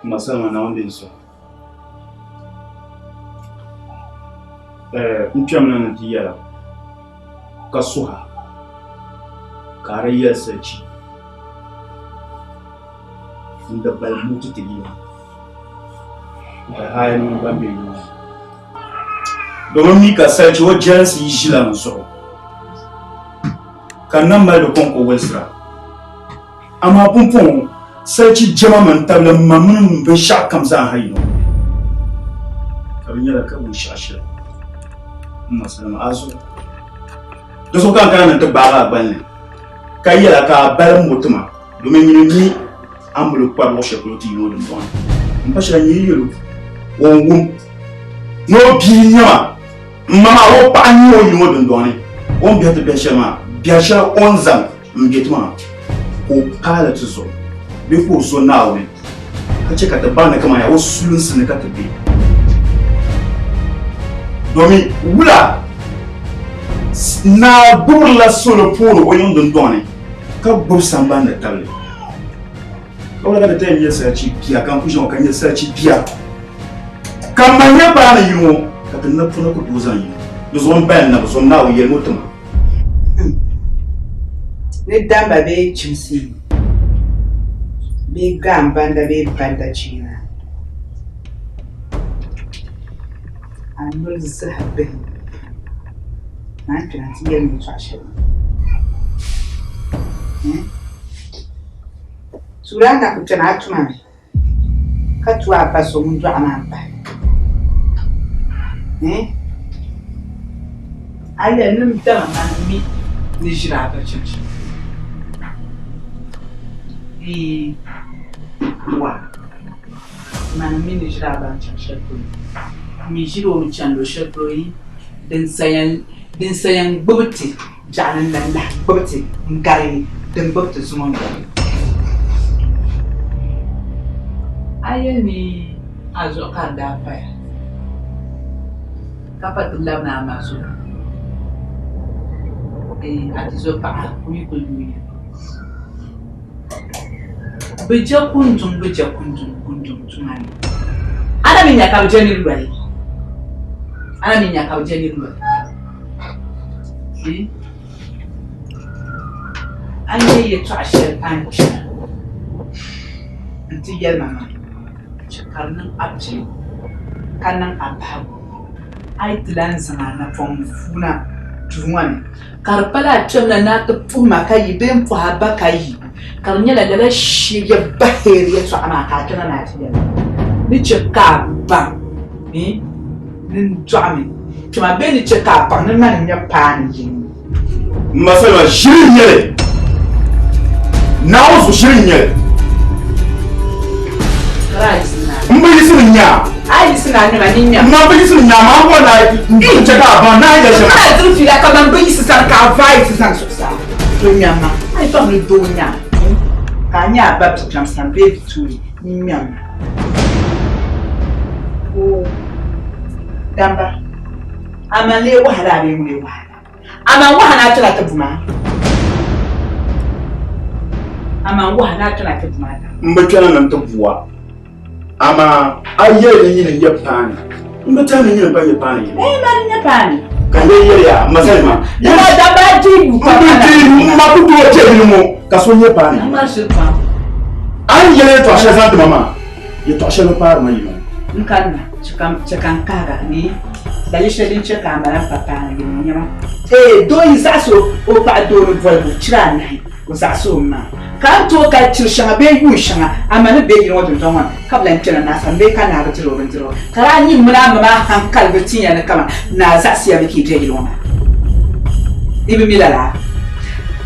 M ma Salima, Naawuni deei n suhu. N kpɛmina ni ti yɛla ka suha ka a di yɛli salichi n-di bali buti ti yina n-ti hali mini ban be yiŋa domin mi ka salichi o jɛlinsi yi ʒila n zuɣu ka n na mali di kɔŋko wolisira. Amaa pumpɔŋɔ salichi jɛma mini tabili m ma mini m binshɛɣu kam zaa ha yino, ka di nyɛla ka binshɛɣu shɛli m ma salima a zuɣu. Di zuɣu ka n kana ni n ti gbaag a gballi ka yɛl a ka a balim o ti ma, domin nyini m-mi a ni bi lo kpari luɣ shɛli polo ti yino dimbɔŋɔ ni. M pa shɛli n yi yɛl o, o ni wum ni o bia n-nyɛ ma. M ma maa o paɣa n-nyɛ o yino dundɔŋ ni, o ni biɛhi ti biɛhi shɛli maa, biɛhi shɛli o ni zaŋ m-be ti maa ka o paali ti zuɣu bee ka o zo Naawuni ka chɛ ka ti baŋ ni kaman yaa o sulinsi ni ka ti be. Domin wula naa gbubirila soli puuni o yiŋ dundɔŋ ni ka gbubi sambani ni tabili. Ka wula ka ti tɛya nyɛ salichi bia ka n ku ʒiya ŋɔ ka nyɛ salichi bia ka m ma nyɛ paani yino ka ti napɔna ku tooi zaŋ yino di zuɣu m baya nabi zom Naawuni yɛlimi o ti ma. Ni damba bee chimsi bee gaambanda bee banda chiina a noli zahi bihi naan kpɛna nti yɛli ma yɛtɔɣa shɛli. Tuuli a na ku kpɛna a tuma mi ka tu a ba so ŋun dɔɣi maa m-pahi. A yɛli ni m dama mani mi ni ʒiri a ba chaŋ shɛm bee wa mani mi ni ʒiri a ba n-chaŋ shɛli polo. M mi ʒiri o mi chani luɣ shɛli polo yi din sa yɛn gbubi ti. Biɛɣuni n-lan lahi gbubi ti n-gari din gbubi ti zuŋɔ ŋɔ. A yɛli ni a zuɣu ka di daa paya, ka pa ti labina a ma zuɣu. Eeh a tizɔpaɣa o mi kuli yuuya. Bɛ je kunduŋ bɛ je kunduŋ kunduŋ tuma ni. A na mi nya ka bɛ je niri loli. A na mi nya ka bɛ je niri loli. A ni yɛli yɛtɔɣa shɛli a ni kpɛma nti yɛli ma maa, chɛ ka di niŋ a piligu ka niŋ a bahigu. A yi ti lan zaŋ a napɔŋ fuuna duu ŋɔ ni, ka di pala a kpɛmina ni a ti puhi ma ka yi bee m-puhi a ba ka yi, ka di nyɛla lala shee bahiri yɛtɔɣa maa ka a kpɛma ni a ti yɛli ma ni chɛ ka a baŋ ni n dɔɣimi kpɛma bee ni chɛ ka a baŋ ni mani n-nyɛ paani yini. M ma Salima, ʒiri n-nyɛ li! Naawuni zuɣu ʒiri n-nyɛ li! M bi yiɣisi ni nya a. A yiɣisi ni a nya ma ni nya. M ma bi yiɣisi ni nya a, maa m-bɔri ni n chɛ ka a baŋ ni a yɛli shɛm. M ma diri fiila ka man bi yiɣisi sani ka a vaai ti zani zuɣusaa. To nya ma, a yi baŋ ni doo nya a, ka a nya a ba bikpɛm sani bee bituuli, ni nya ma. Oo, damba, a man lee wahala a bee ŋun lee wahala? Amaa waha ni a kpɛna ti bu maa. Amaa waha ni a kpɛna ti bu maa. M bi kpɛna ni n ti bu a, amaa a yɛli ni nyini n-nyɛ paani. M bi tɛhi ni nyini n-pa nyɛ paani yini. Ee, mani n-nyɛ paani. Ka n lee yɛli ya, m ma Salima. Dama damba a di yu pam. M bi di yu, m ma ku tooi kpe yili ŋɔ ka so nyɛ paani yini. A shiri pam. A ni yɛli yɛtɔɣ shɛli zaŋ ti ma maa, yɛtɔɣ shɛli bi paari ma yili ŋɔ. N kanna, chɛ ka n kahiga ni dali shɛli din chɛ ka a mali m pa paani yili ŋɔ nyɛma. Ee, doo yi zaɣis o paɣa doo ni bolibu chira anahi, o zaɣis o mi maa. Ka a ni tooi kali chir shɛŋa bee yuun shɛŋa a ma ni be yili ŋɔ dundɔŋ ŋɔ ni, ka bi lan kpɛna naa sani bee ka naa bi dir o bindirigu. Ka daa nyin mini a ma maa haŋkali bi tin ya ni kaman naa zaɣisiya mi ka yi be yili ŋɔ maa. Yi bi mi lala?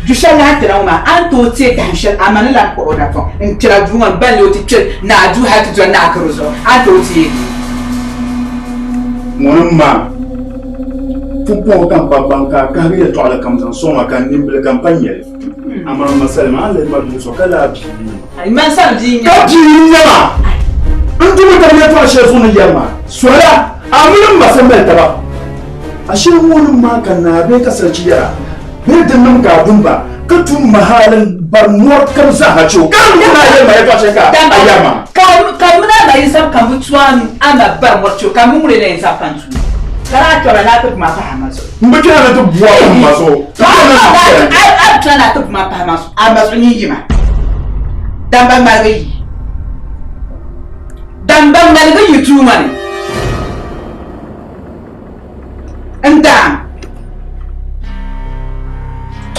Du shɛli ni a ni kpɛna ŋɔ maa, a ni tooi teei dahin shɛli a ma ni lan kpuɣ o napɔŋ n-kpɛra duu ŋɔ ni baŋ ni o ti kpe naa duu hal ti doli naa garo zuɣu, a ni tooi teei li. Ŋuni m-ma pumpɔŋɔ ka m pa baŋ ka a kahigi yɛtɔɣili kam zaŋ sɔŋ ma ka n nimbili ka m pa nya li. Amaa m ma Salima, a ni lihi ma duu zuɣu ka laa bia n-nyɛ ma. Ka bia n-nyɛ ma! N ti bi tabi yɛtɔɣ shɛli zuɣu ni yɛri ma, Soya, a mini m ma sa mali taba. Ashee ŋuni m-ma ka naa bee ka salichi yɛra bee di niŋ ka a dum ba. Ka tum ma hali n-bari mɔri kam zaaha chɛ o, ka n ni a yɛli ma yɛtɔɣ shɛli ka a ya ma. Ka m mini a ma yi zab ka m bi tu a ni a ma bari mɔri chɛ o, ka m mi ŋuni n-lee yɛn zab ka n tu o? Ka daa tɔri a ni a ti bu ma pahi a ma zuɣu. M bi kpɛna ni ti bu a pahi m ma zuɣu. A bi kpɛna ni a ti bu ma pahi a ma zuɣu nyin yi ma. Damba ŋmaligi yi. Damba ŋmaligi yi duu ŋɔ ni. N daan.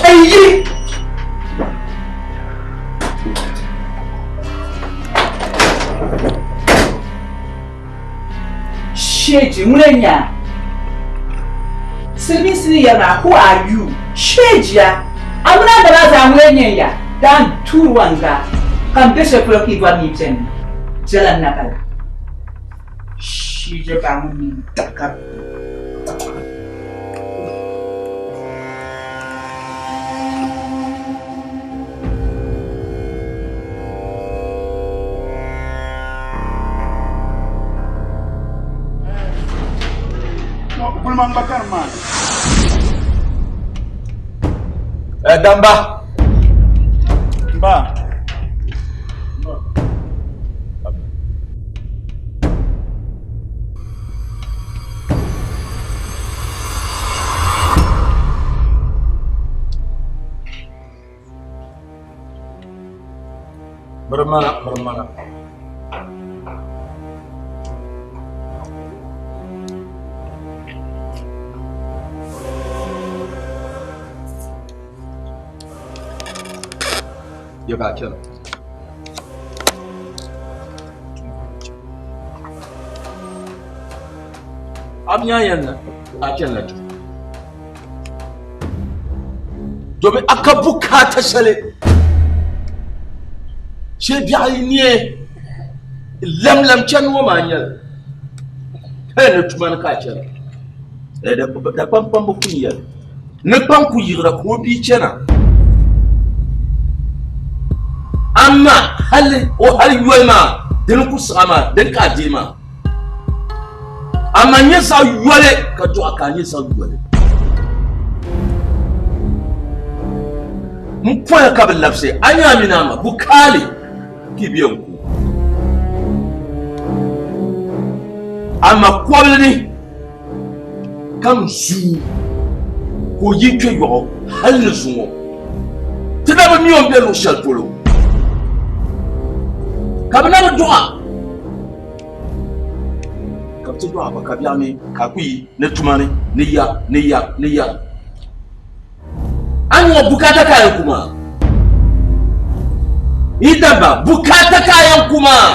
N yi. Sheji, ŋuni n-nyɛ a? Silimiinsi ni yɛri maa, who are you? Sheji a, a mini a daba zaa ŋuni n-nyɛ ya? Daan tuuri wa n-gaa ka m be shɛli polo ka yi bɔri ni yi beni jɛla n-na bala. Sheji ba ŋun mi n-daɣi ka. Damba. Ba. Birimana, birimana. Ya ka chana. A bi nya yɛn a chana tu. Domin a ka bukaata shɛli shee biɛɣu yi neei lamlam chani ŋɔ maa n-nyɛli hali ni tuma ni ka a chana Dakpankpamba ku yɛli ni kpaŋ ku yiɣira ka o bia chana amaa hali o hali yoli maa dini ku siɣa maa dini ka a deei maa Amaa nyɛ zaɣ yoli ka dɔɣi ka a nyɛ zaɣ yoli. M poya ka bɛ labisi a nya a mini a ma bukaali ka i be n ku. Amaa kɔbili ni ka m zuu ka o yi kpe yɔɣu hal ni zuŋɔ. Ti na bi mi o ni be luɣ shɛli polo, ka bɛ na bi dɔɣ a. Ka bɛ ti dɔɣi ba ka biɛɣu ni ka a ku yi ni tuma ni ni ya ni ya ni ya. A ni ŋɔ bukaata ka a yɛn ku maa? Yi dabba, bukaata ka a yɛn ku maa?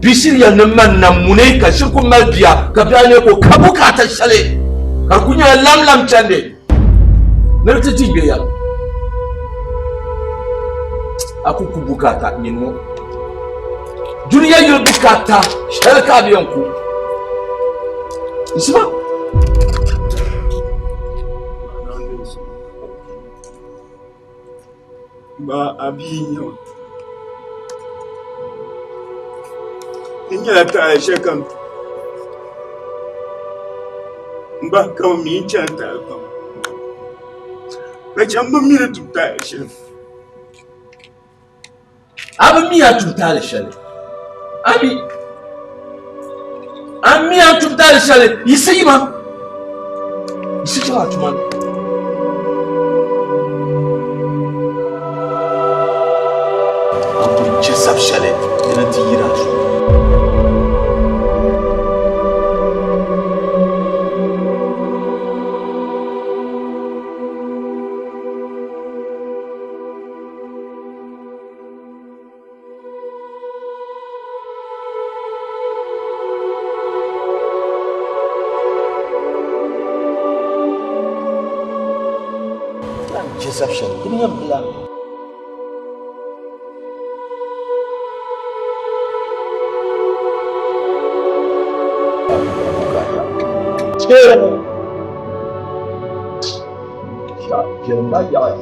Bi shiriya ni man na muni ka shiri ku mali bia ka biɛɣu ne ka o ka bukaata shɛli ka di ku nyɛla lamlam chandi. Ni di ti ti gbe ya. A ku ku bukaata nyini ŋɔ. Duniya yuli bukaata shɛli ka a bi yɛn ku. Nsima. Ba a bia n-nyɛ o. N nyɛla taali shɛli kam m ba ka mi n chani taali pam ka chɛ m bi mi ni tum taali shɛli. A bi mi a tum taali shɛli. A mi. A mi a tum taali shɛli. Yiɣisi yima. Yiɣisi chaŋ a tuma ni. A ku chɛ sab shɛli dina ti yiri a zuɣu. Deception. Di nyɛ bila. Terrible. Biɛrim yaɣi.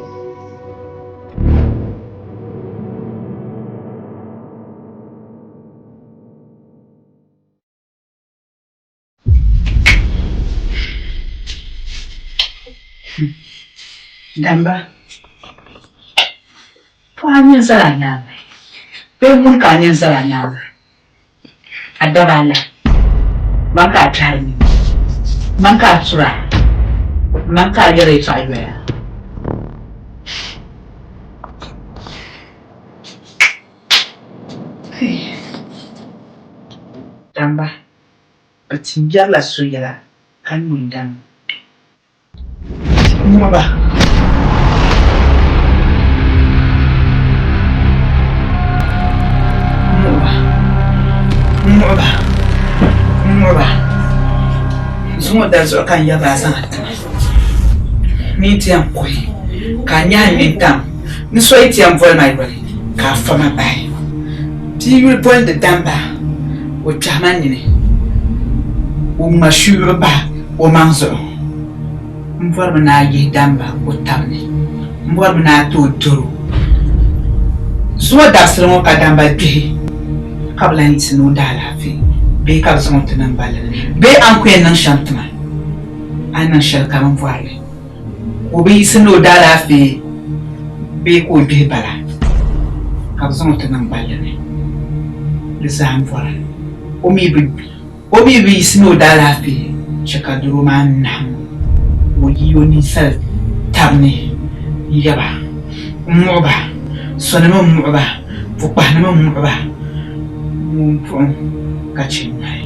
Damba, pɔɣa a nini zali a nyaaŋa bee ŋuni ka a nini zali a nyaaŋa? A daba anahi, man ka a kpɛhiri nini, man ka a tura, man ka a yɛri yɛtɔɣa yoya. Damba, bɛ ti yɛrila so yɛla ka nyu n-dam. Muɣi ba. Muɣi ba. Muɣi ba. Muɣi ba. Zuŋɔ dali zuɣu ka n yɛri a zaŋ a tima. N yi ti yɛn kuhi ka a nyahi n nintam ni so yi ti yɛn boli ma yoli ka a fa ma bahi. Bia yuli bolindi damba o kpɛhi ma nini o ŋma shuyuɣu bahi o maŋ zuɣu. M bɔrimi ni a yihi damba o tab ni. M bɔrimi ni a ti o doro. Zuŋɔ dabisili ŋɔ ka damba gbihi ka bi lan yiɣisi ni o daalaafee bee ka bɛ zaŋ o ti niŋ balli ni bee a ni ku yɛn niŋ shɛm ti ma, a ni niŋ shɛli ka bɛ ni bɔri li. Ka o bi yiɣisi ni o daalaafee bee ka o gbihi bala ka bɛ zaŋ o ti niŋ balli ni. Di zaa m bɔra. O mi bi O mi bi yiɣisi ni o daalaafee chɛ ka doro maa nahim o, o yi o ninsal tab ni n-yɛba, M-muɣi ba, sɔnima m-muɣi ba, pukpahinima m-muɣi ba, ŋun puɣim ka chɛ nyɔhi.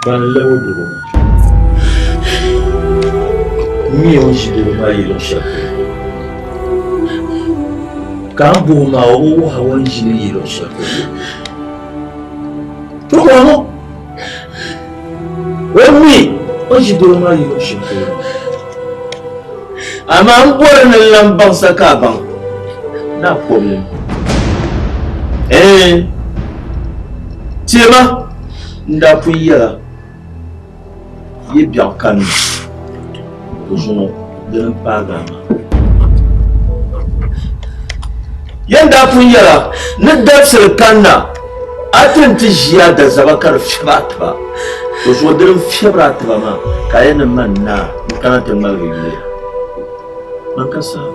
Ban lab o doro maa. M mi o ni ʒi doro maa yi luɣ shɛli polo. Ka a ni bɔh o maa, o bi wuh a o ni ʒi li yi luɣ shɛli polo. To ka ŋɔ, o mi o ni ʒi doro maa yi luɣ shɛli polo. Amaa m bɔri ni n lan baŋ sa ka a baŋ ni a kɔbili ni. Ɛɛn, teema n daa pun yɛla yi biɛɣu kanna, to zuŋɔ dini m-paagi a maa. Yɛn daa pun yɛla ni dabisili kanna a ti ni ti ʒi a dazaba ka di fiɛbi a tiba, to zuɣu dini n-fiɛbiri a tiba maa ka a yɛn ni man naa n-kana ti ŋmaligi yuya. Man ka saha.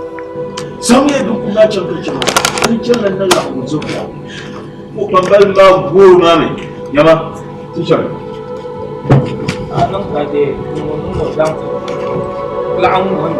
Zaŋmiya biŋkum maa chaŋ ti chaŋ a ni chani la na laɣiŋgu zuɣu. O kpambaliba maa goori maa mi, nyama, ti chaŋ. A niŋ ka dee niŋ o niŋ o daŋ laɣim wuhim.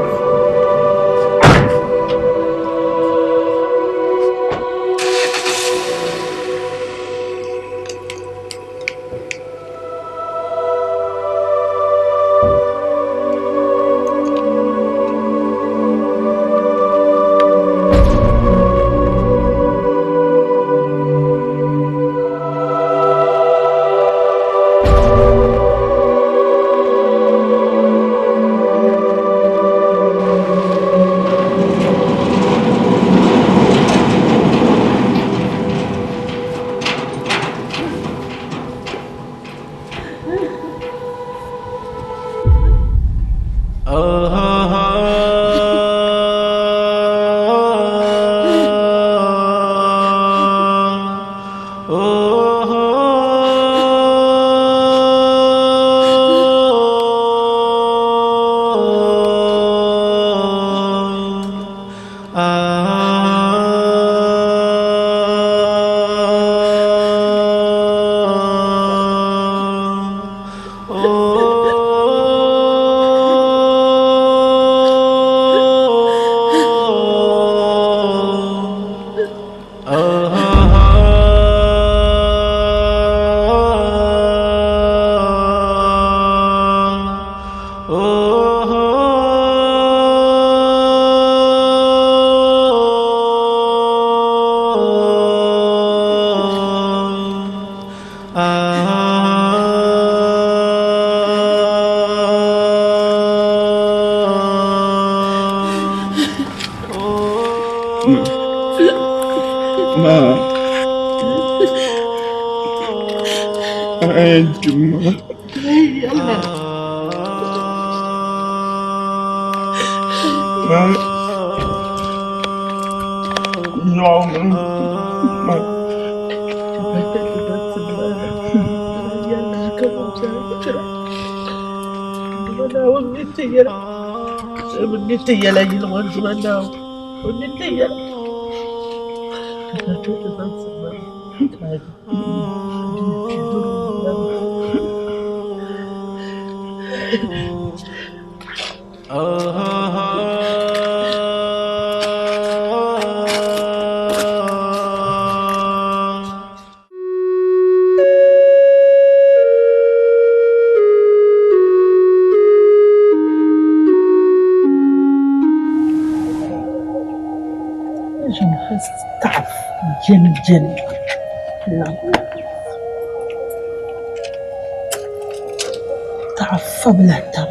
Taɣa fabila tam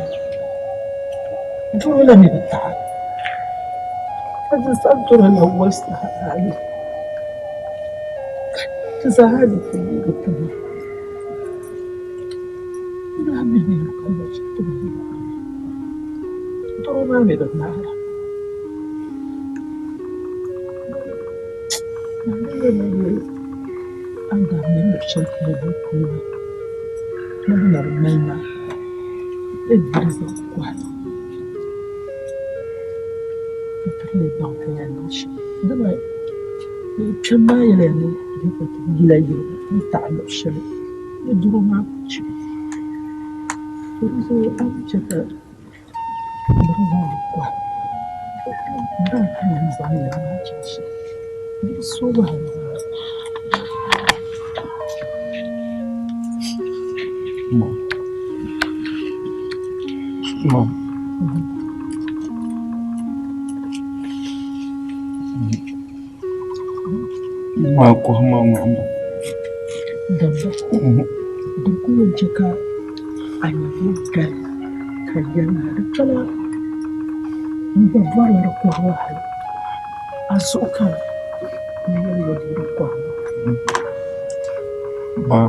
doro la mi bi taɣi ka di za doro la wolisi hali di zaa di ku yiigi tiŋa doro maa mi bi maara. Maa kɔhimma ŋɔhimma. Di ku yɛn chɛ ka a nyɛ gali ka yɛli maa di kpɛla n gba bɔrila di kɔhigu hali a zuɣu ka n yɛli ya di kɔhigu. Ba,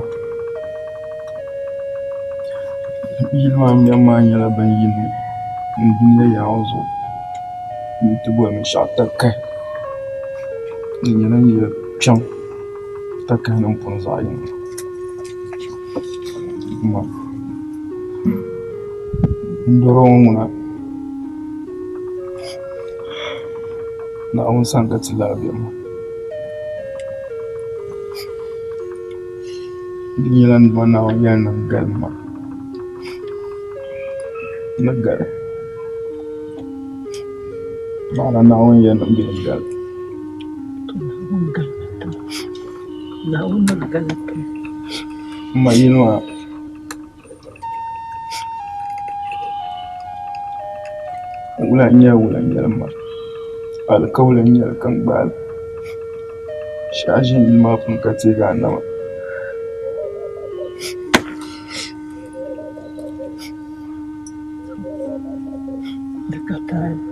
yili maa mɛbu maa nyɛla bin yini n dunia yaɣa zuɣu n ti boli binshɛɣu takahi. Di nyɛla yili kpiɔŋ takahi nim puuni zaɣ yini. N doro ŋɔ ŋuna Naawuni sani ka ti lahi be maa. Di nyɛla n Duuma Naawuni yɛli ni n galim ma. Ni gali. Naɣila Naawuni yɛli ni m bee n-gali. Naawuni galimi ti ma. Naawuni ni gali ti ma. M ma yili maa. Wula n-nyɛli wula n-nyɛli m ma. Alikauli n-nyɛli ka n gbaai li. Shɛhi ʒini yili maa puuni ka teegi a nama. Di ka taali.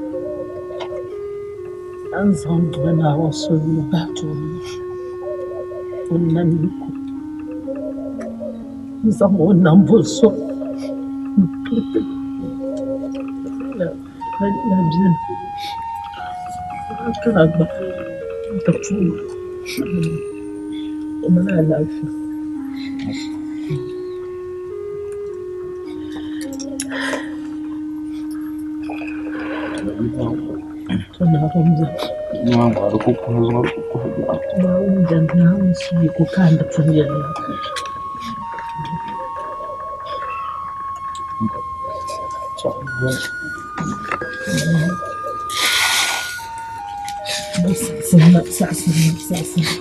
A ni zaŋ Duuma Naawuni soli bahi tooni maa, o nam yiko. N-zaŋ o nambo so m-pili ti la beni. Kana gba di puuni o mali alaafee. Naawuni beni, Naawuni suya ka o kaani di puuni yɛli ma. Saɣisimi, saɣisimi.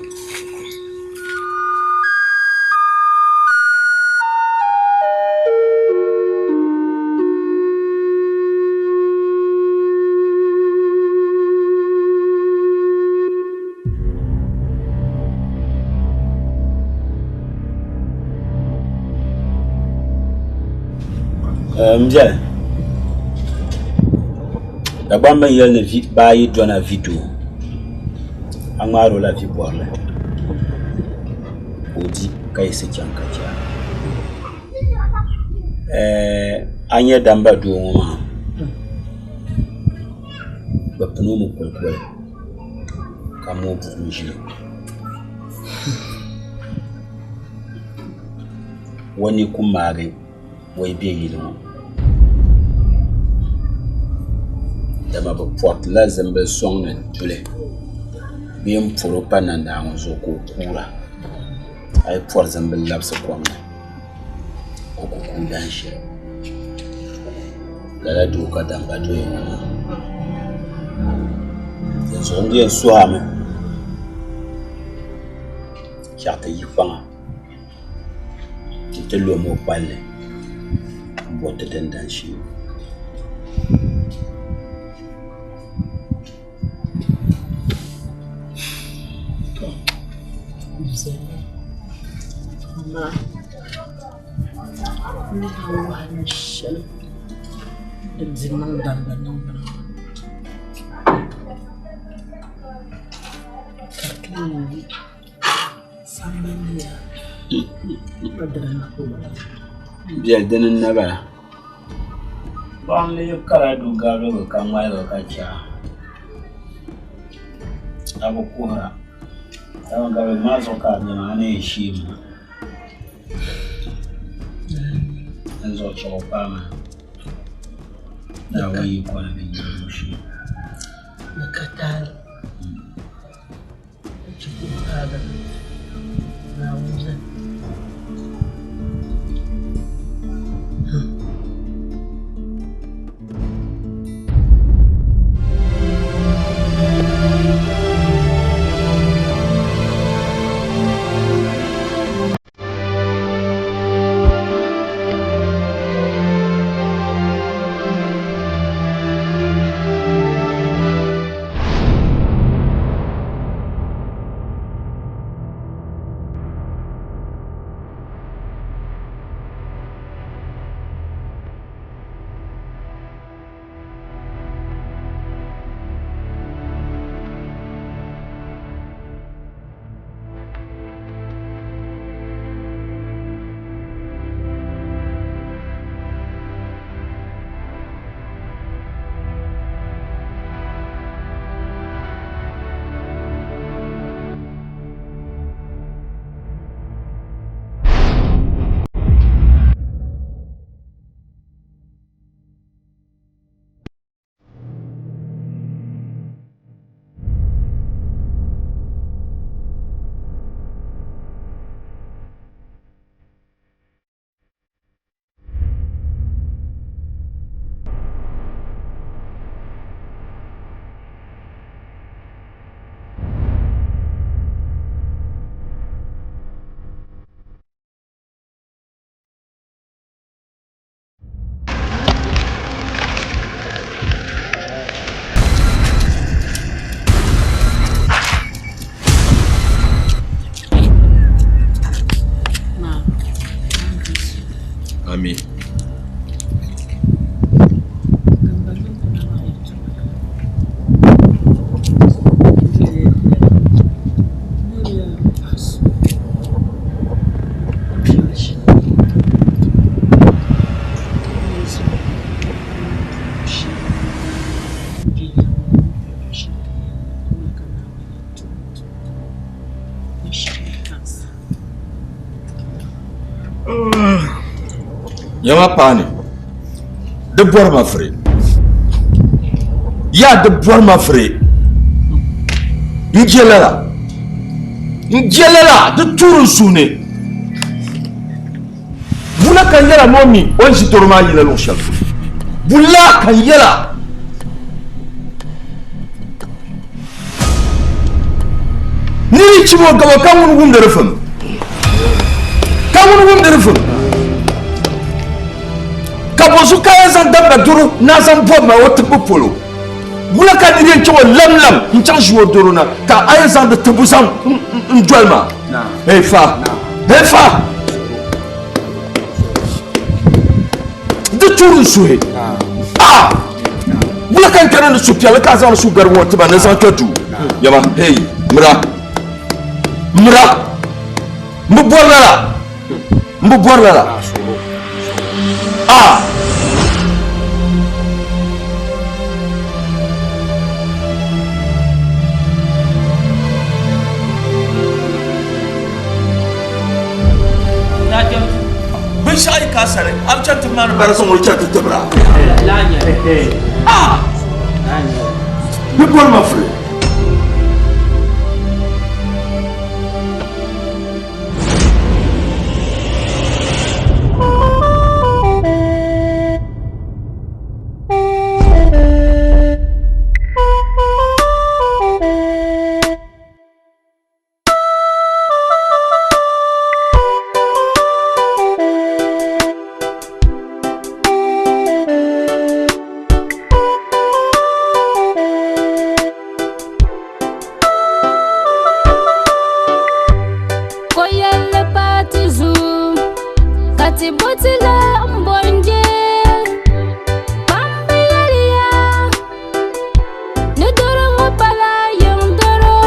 M biɛli Dagbamba n yɛli ni baa yi dɔna vi doo a ŋmaari o la vi bɔrili ka o di ka yiɣisi chaŋ ka chɛ a a nyɛ damba doo ŋɔ maa bɛ pini o mi kolikoli ka mooi buɣim ʒili o ni ku maagi o yi be yili ŋɔ dama bɛ pɔritila zimbili sɔŋ ni duli bee m-pɔri o pa nandaa ŋɔ zuɣu ka o kuura a yi pɔri zimbili labisi kom ni o ku kuui dahin shɛli lala doo ka damba doya ŋɔ maa dinzuɣu n di yɛn suhi a mi chaɣ ti yi kpaŋa nti lo mo kpalli m-bo ti dindani shee. Tɔ! Viɛlli amaa n ni lan wahala shɛli din di niŋ damba niŋgbuna ŋɔ ka di ti wuhi sambani ya dini n-na bala. Biɛli dini n-na bala. Paɣa n-lee kara du garigu ka ŋmaligi ka chɛ a. A bi kuhira. Dama garigu maa zuɣu ka a be maa a ni yɛn sheemi maa. Dinzuɣu chɛ o paai maa. Naawuni yiko ni bɛ nyaŋ o shee. Ni ka taali. Chɛ ka o paagi Naawuni zali. Ami. Nyama paani di bɔri ma firi yaa di bɔri ma firi n je lala n je lala di tuuri n suhu ni bula ka n yɛla ni o mi o ni ʒi doro maa yina luɣu shɛli polo bula ka n yɛla Niri chim o gabo ka ŋun wumdi di fim ka ŋun wumdi di fim ka bɔzu ka yɛn zaŋ dabba doro ni a zaŋ bɔbi ma o tibbu polo wula ka niri yɛn chaŋ o lamlam n chaŋ ʒi o doro na ka a yɛn zaŋ di tibbu zaŋ n doli ma hey fa hey fa di tuuri n suhi a wula ka n kana ni supiɛlli ka a zaŋdi su gari ŋɔ tiba ni zaŋ kpɛ duu yaba hey mira mira n bi bɔri lala n bi bɔri lala a Binshɛɣu yi ka a sani, a bi chani ti maani bara zaŋ o chani ti tibira. Ah! Bɛ bɔri ma fili. Koyɛlli paati zuɣu ka ti bo ti la m-bɔnje. Kpamba yɛliya ni doro ŋɔ pala yiŋ doro,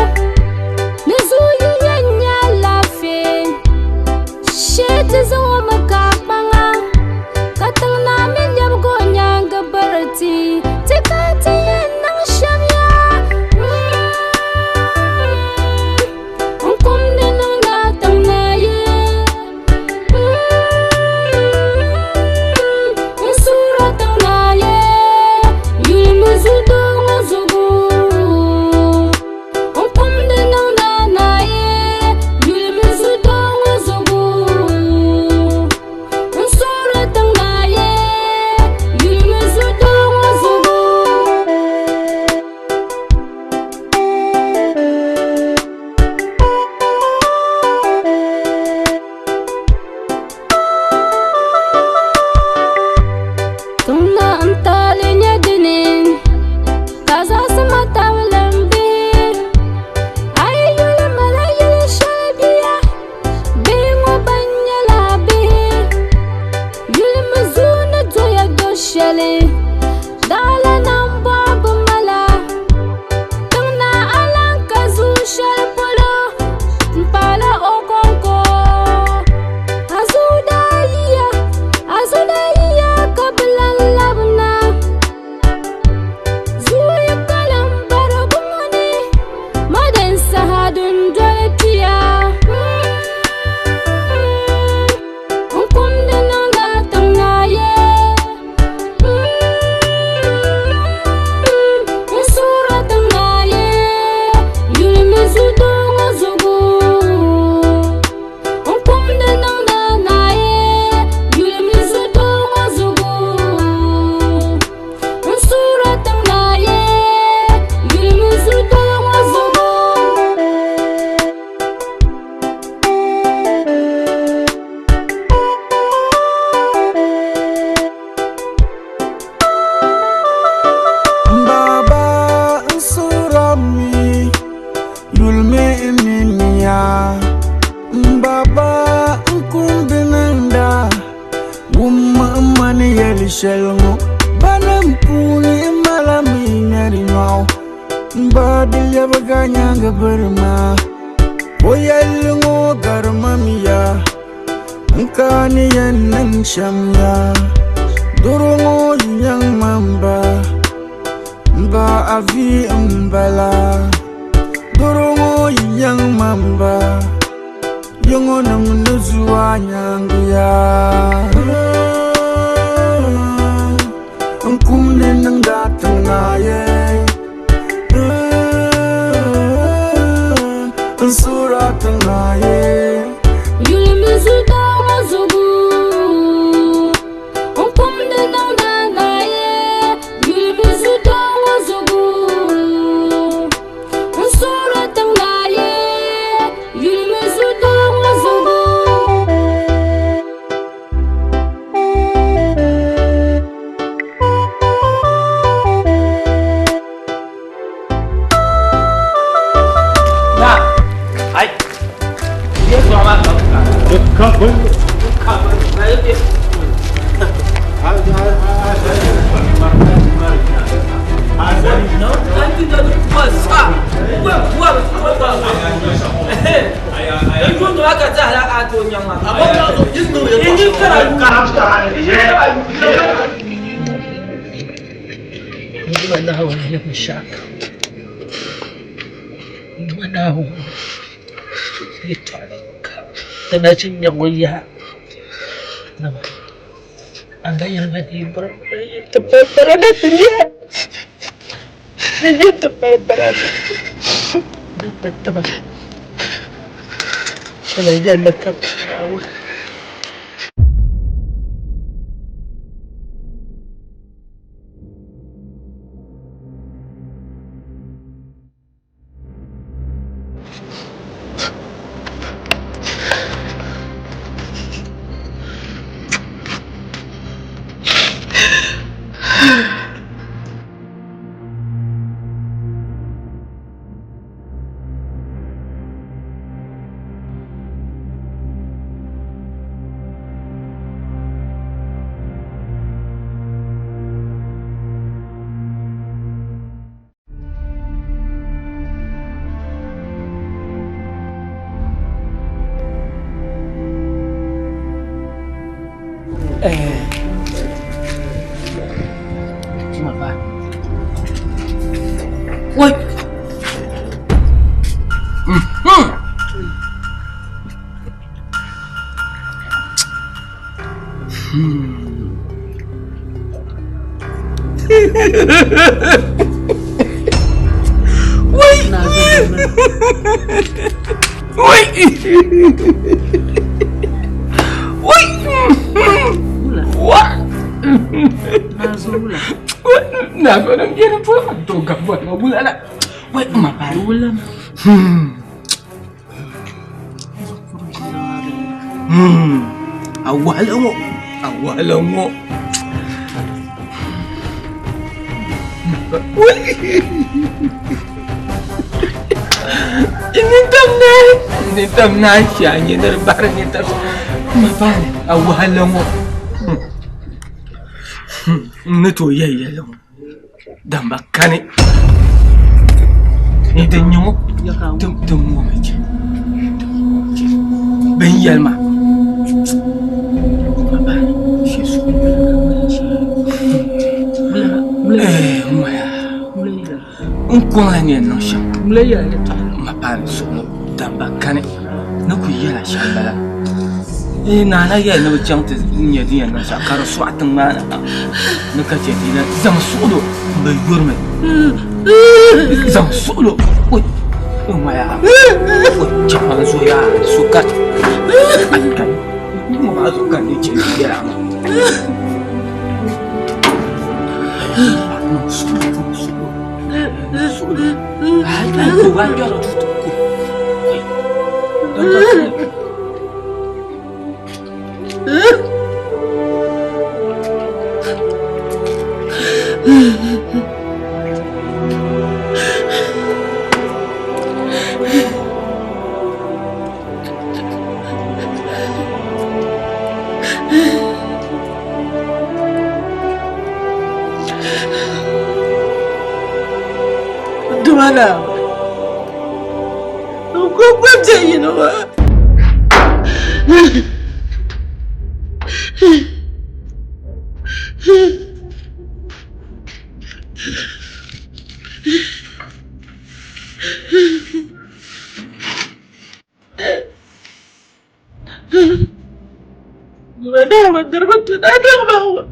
ni zuyu yɛn nyɛ alaafee. Shee ti zaŋ o mi ka kpaŋa, ka tiŋ naa mi lɛbigi o nyaaŋa biri ti. Ti ka ti yɛn niŋ shɛm yaa. N kumdi niŋda tiŋ naa ye. N suura tiŋ naa ye. Yulimi zuɣudoo ŋɔ zuɣu. N kumdi niŋda naa ye. Yulimi zuɣudoo ŋɔ zuɣu. N suura tiŋ naa ye. Yulimi zuɣudoo ŋɔ zuɣu. Tiŋna n taali nyɛ dini ka zaɣisi ma tabili m bihi. A yi yuli mala yili shɛli bia, bihi ŋɔ ban nyɛla bihi. Yulimi zuu ni doya do shɛli, daɣila nambɔɣu bi mala. Tiŋna a lan ka zuu shɛli polo m-paala o kɔŋko. A zuɣu daa yiya, a zuɣu daa yiya ka bi lan labina. Zuɣu yi kalim barigu ŋɔ ni, madin saha dundoli kpiya. N kumdi niŋda tiŋ naa ye. N suura tiŋ naa ye. Yulimi zuɣudoo ŋɔ zuɣu. N kumdi niŋda naa ye. Yulimi zuɣudoo ŋɔ zuɣu. N suura tiŋ naa ye. Yulimi zuɣudoo ŋɔ zuɣu. Baba n surami yulimi n niniya Baba n kumdi niŋda wumma. shɛli ŋɔ Banim puuni m mala mi ŋmɛri nyɔɣu M ba di lɛbiga nyaaŋa biri maa O yɛlli ŋɔ gari ma mi ya N ka ni yɛn niŋ shɛm ya Doro ŋɔ yi nyaŋ ma m ba M ba a vi m bala Doro ŋɔ yi nyaŋ ma m ba Yiŋɔnim ni zu a nyaaŋa ya N kumdi niŋdi a tiŋ naa ye N suhiri a tiŋ naa ye Yulimi zuɣudoo ŋɔ zuɣu N kumdi niŋdi a naa ye Yulimi zuɣudoo ŋɔ zuɣu N suhiri a tiŋ naa ye Yulimi zuɣudoo ŋɔ zuɣu. Na, ai, yɛltɔɣa maa ka ka ka N Duuma Naawuni ni binshɛɣu kam, n Duuma Naawuni yɛtɔɣili kam ti na ʒin nya ŋɔ yaha. A na yɛli ma ni yi bɔri ni ti mali barina ti nya ni yi ti mali barina ni ti tiba shɛli yɛlli kam Naawuni. Woi. Woi. Woi. Wa. Na zo nan gani to to gaba ma wula Wai ma ba wula ma. A wahala ŋɔ a wahala ŋɔ. Ni tam na shia nyɛ ni di bahiri ni tam ma baani a wahala ŋɔ n ni tooi yɛli yɛlli ŋɔ damba kani ni din nyɛ ŋɔ din ŋɔmi chɛ bin yɛli ma N kɔŋla ni yɛn niŋ shɛm ma paai suɣulo damba kani ni ku yɛla shɛm bala naa na yɛli ni bi chaŋ ti nyɛ din yɛn niŋ shɛm ka di sɔɣi tiŋ maa ni ha ni ka chɛ ti zaŋ suɣulo n bi yurimi zaŋ suɣulo chaŋ maa zuɣu yaa so ka ŋɔ maa zuɣu ka n chɛ yɛla maa. Ma naa, n ku gbubi bɛ yino maa. Ma naa, ma diriba ti daa niŋ ma ŋɔ.